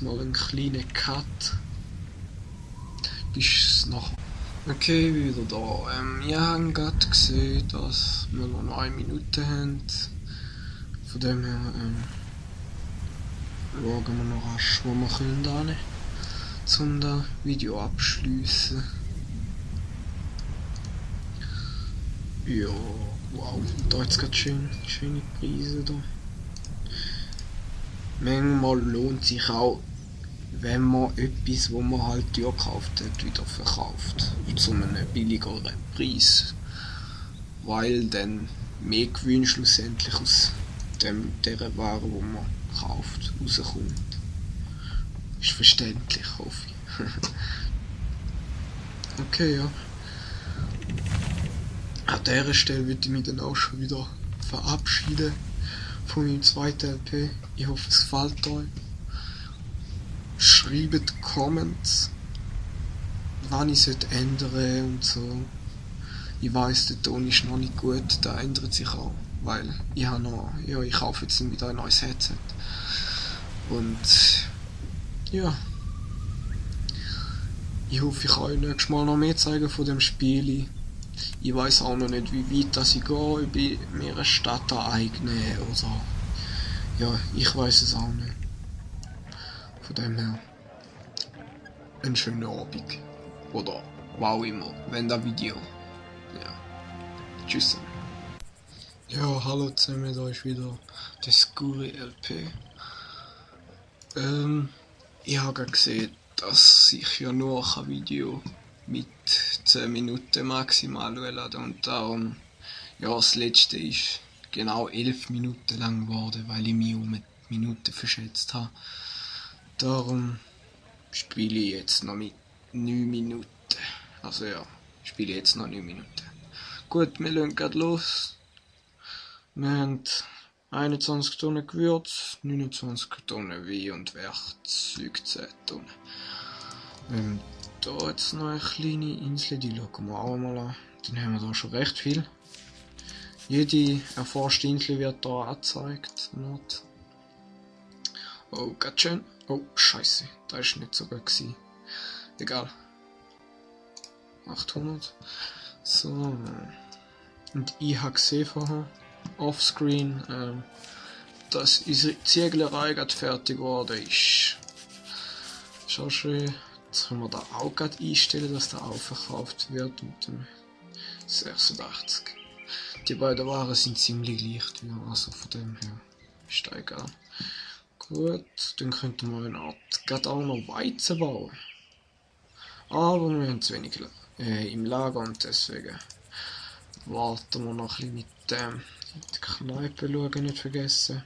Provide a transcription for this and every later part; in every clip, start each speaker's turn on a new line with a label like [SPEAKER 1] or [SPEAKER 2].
[SPEAKER 1] mal einen kleinen Cut. Bis nachher. Okay, wieder da. Ich habe gerade gesehen, dass wir noch 1 Minute haben. Von dem her schauen wir noch rasch, wo wir können, um das Video abschließen. Ja, wow, da hat es gerade schöne Preise da. Manchmal lohnt sich auch, wenn man etwas, wo man halt teuer gekauft hat, wieder verkauft. Zu einem billigeren Preis. Weil dann mehr Gewinn schlussendlich aus dieser Ware, die man kauft, rauskommt. Ist verständlich, hoffe ich. Okay, ja. An dieser Stelle würde ich mich dann auch schon wieder verabschieden von meinem zweiten LP. Ich hoffe, es gefällt euch. Schreibt Comments, wann ich es ändern und so. Ich weiss, der Ton ist noch nicht gut, der ändert sich auch, weil ich kaufe jetzt wieder ein neues Headset. Und ja, ich hoffe, ich kann euch nächstes Mal noch mehr zeigen von dem Spiel. Ich weiß auch noch nicht, wie weit das ich gehe, ob ich mir eine Stadt eigne oder ja, ich weiß es auch nicht. Von dem her, einen schönen Abend oder wow immer, wenn das Video. Ja, tschüss. Ja, hallo zusammen, da ist wieder der Skuri LP. Ich habe gerade gesehen, dass ich ja nur ein Video mit 10 Minuten maximal laden und darum, ja, das letzte ist genau 11 Minuten lang geworden, weil ich mich um eine Minute verschätzt habe. Darum spiele ich jetzt noch mit 9 Minuten. Also ja, spiele jetzt noch 9 Minuten. Gut, wir legen gerade los. Wir haben 21 Tonnen Gewürz, 29 Tonnen Wein und Werkzeug, 10 Tonnen. Da jetzt noch eine kleine Insel, die schauen wir auch mal an. Dann haben wir da schon recht viel. Jede erforschte Insel wird da angezeigt. Oh, ganz schön. Oh, scheiße, da ist nicht so gut gewesen. Egal. 800. So. Und ich habe gesehen vorher, offscreen, dass unsere Zieglerei gerade fertig geworden ist. Ist auch schön. Jetzt können wir da auch gerade einstellen, dass der auch verkauft wird mit dem 86. Die beiden Waren sind ziemlich gleich, also von dem her ist das egal. Gut, dann könnten wir eine Art gerade auch noch Weizen bauen. Aber wir haben zu wenig im Lager und deswegen warten wir noch ein bisschen mit dem. Die Kneipe schauen, nicht vergessen.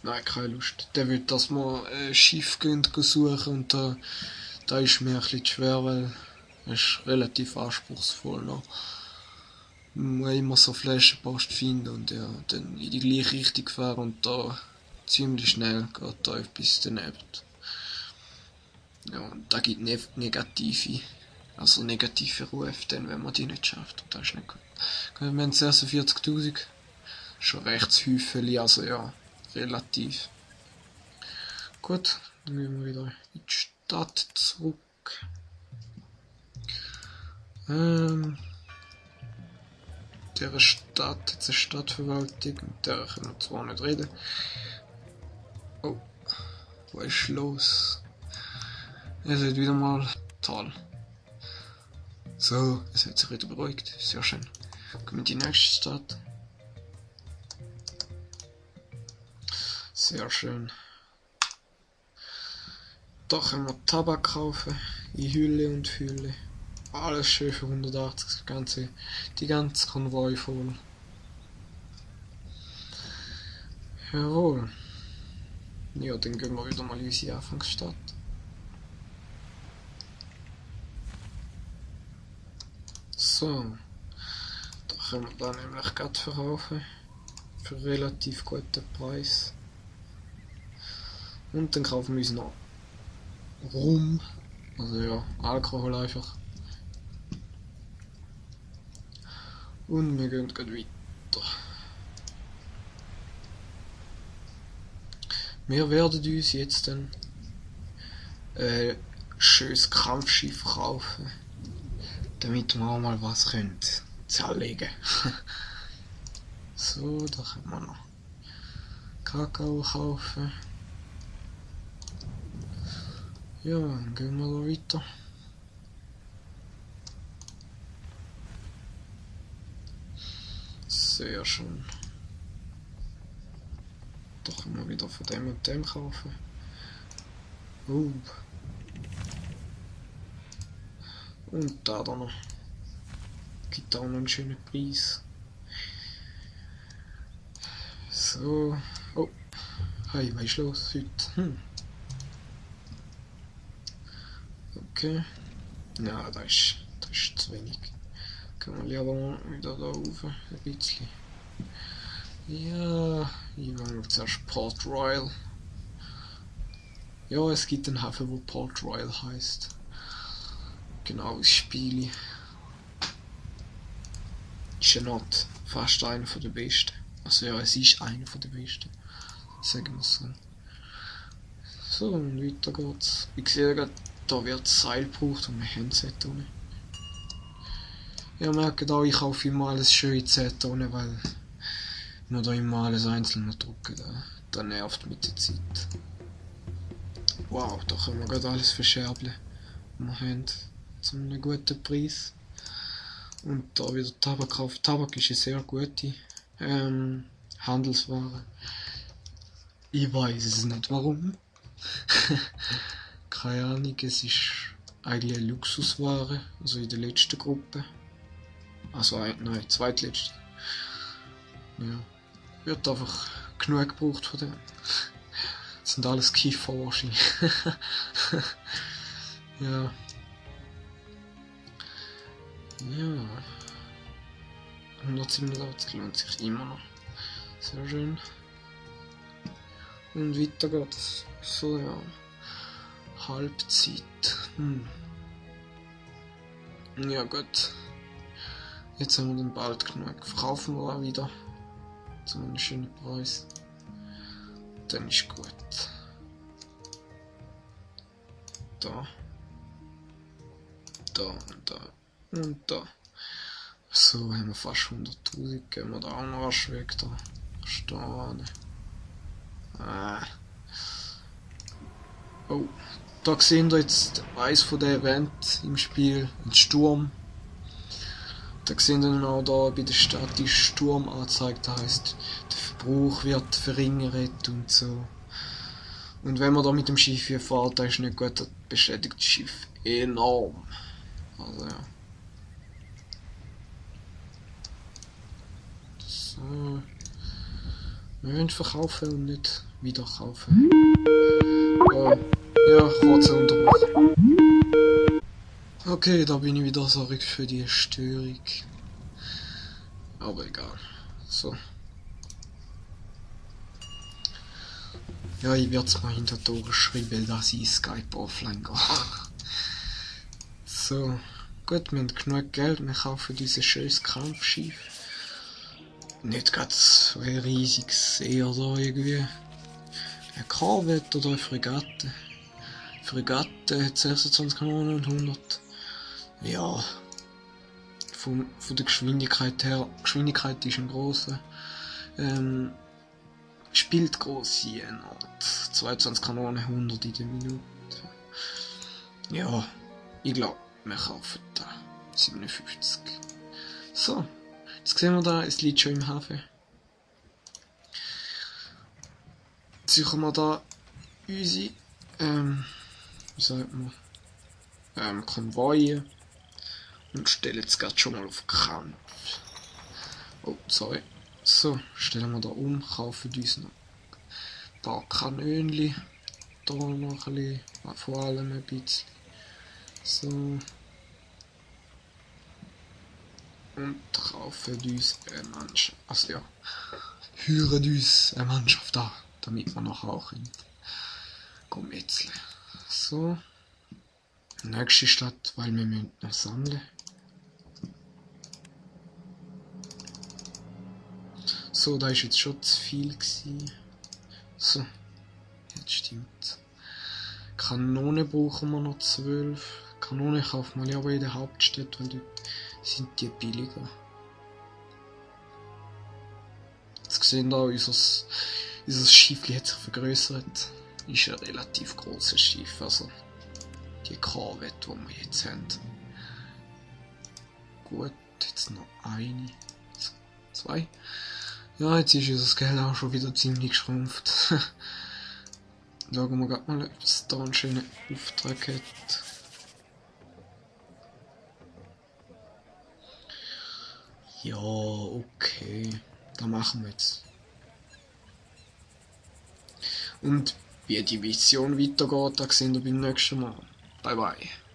[SPEAKER 1] Nein, keine Lust. Der will, dass wir ein Schiff gehen suchen und da ist mir ein bisschen schwer, weil es ist relativ anspruchsvoll noch. Man muss immer so Flaschenpost finden und ja, dann in die gleiche Richtung fahren und da ziemlich schnell geht da etwas daneben. Ja, und da gibt negative Rufe, dann, wenn man die nicht schafft. Und das ist nicht gut. Wir haben 46.000. Schon recht Häufchen, also ja, relativ. Gut, dann gehen wir wieder in die Stadt zurück. Dieser Stadt, jetzt eine Stadtverwaltung, mit der können wir zwar nicht reden. Oh, was ist los? Es wird wieder mal toll. So, es hat sich wieder beruhigt, sehr schön. Kommen wir in die nächste Stadt. Sehr schön. Da können wir Tabak kaufen, in Hülle und Fülle. Alles schön für 180, die ganze Konvoi voll. Jawohl. Ja, dann gehen wir wieder mal in unsere Anfangsstadt. So. Da können wir dann nämlich gerade verkaufen. Für einen relativ guten Preis. Und dann kaufen wir uns noch Rum. Also ja, Alkohol einfach. Und wir gehen gleich weiter. Wir werden uns jetzt ein schönes Kampfschiff kaufen, damit wir auch mal was können zerlegen. So, da können wir noch Kakao kaufen. Ja, dann gehen wir da weiter. Sehr schön. Da können wir wieder von dem und dem kaufen. Und da noch. Gibt auch noch einen schönen Preis. So. Oh. Hey, was ist los heute? Okay. Ja, das ist zu wenig. Können wir lieber mal wieder da rauf. Ein bisschen. Ja, ich will zuerst Port Royal. Ja, es gibt einen Hafen, wo Port Royal heißt. Genau, das Spiel. Ist ja nicht fast einer der besten. Also ja, es ist einer der besten. Sagen wir so. So, und weiter geht's. Ich sehe gerade, da wird Seil gebraucht und wir haben Zetone. Ja, merkt auch, ich kaufe immer alles schön in Zetone, weil nur da immer alles einzeln drucken, das nervt mit der Zeit. Wow, da können wir gerade alles verscherbeln. Wir haben zu einem guten Preis. Und da wieder Tabak kaufen. Tabak ist eine sehr gute Handelsware. Ich weiß es nicht warum. Keine Ahnung, es ist eigentlich eine Luxusware, also in der letzten Gruppe. Also nein, zweitletzte. Ja. Wird einfach genug gebraucht von dem. Das sind alles Kiffer wahrscheinlich. Ja. Ja. 187 lohnt sich immer noch. Sehr schön. Und weiter geht's. So, ja. Halbzeit. Ja, gut. Jetzt haben wir dann bald genug. Verkaufen wir auch wieder. Zu einem schönen Preis. Dann ist gut. Da. Da und da. Und da. So haben wir fast 100.000. Gehen wir da auch noch rasch weg. Da. Stehen. Oh. Da sehen wir jetzt eins von den Events im Spiel. Ein Sturm. Da sehen wir auch da bei der Stadt die Sturm angezeigt. Das heisst, der Verbrauch wird verringert und so. Und wenn man da mit dem Schiff hier fährt, dann ist nicht gut, das beschädigt das Schiff enorm. Also ja. So. Wir wollen verkaufen und nicht wieder kaufen. Oh. Ja, kurzer Unterbruch. Okay, da bin ich wieder, sorry für die Störung. Aber egal. So. Ja, ich werde es mal hinter die Ohren schreiben, dass ich Skype offline gehe. So. Gut, wir haben genug Geld, wir kaufen dieses schönes Kampfschiff. Nicht ganz so ein riesiges, eher da irgendwie. Ein Korvette oder eine Fregatte. Fregatte hat 26 Kanonen und 100. Ja. Von der Geschwindigkeit her. Geschwindigkeit ist ein grosser. Spielt grosse Art. 22 Kanonen, 100 in der Minute. Ja, ich glaube, wir kaufen da 57. So, jetzt sehen wir da, es liegt schon im Hafen. Jetzt suchen wir da unsere, wie sagt man, Konvoie und stellen es gerade schon mal auf Kampf. Oh, sorry. So, stellen wir da um, kaufen uns noch ein paar Kanönchen. Da noch ein bisschen, vor allem ein bisschen. So. Und kaufen uns eine Mannschaft. Also ja, hüren uns eine Mannschaft an, damit wir nachher auch metzeln. So. Nächste Stadt, weil wir müssen noch sammeln. So, da ist jetzt schon zu viel gewesen. So. das stimmt. Kanone brauchen wir noch 12. Kanone kaufen wir aber in der Hauptstadt, weil dort sind die billiger. Jetzt sehen wir, unser Schiff hat sich vergrößert. Ist ein relativ grosses Schiff, also die Korvette, die wir jetzt haben. Gut, jetzt noch eine, 2. Ja, jetzt ist unser Geld auch schon wieder ziemlich geschrumpft. Schauen wir gerade mal, ob es da einen schönen Auftrag hat. Ja, okay. Das machen wir jetzt. Und wie die Mission weitergeht, das sehen wir beim nächsten Mal. Bye bye.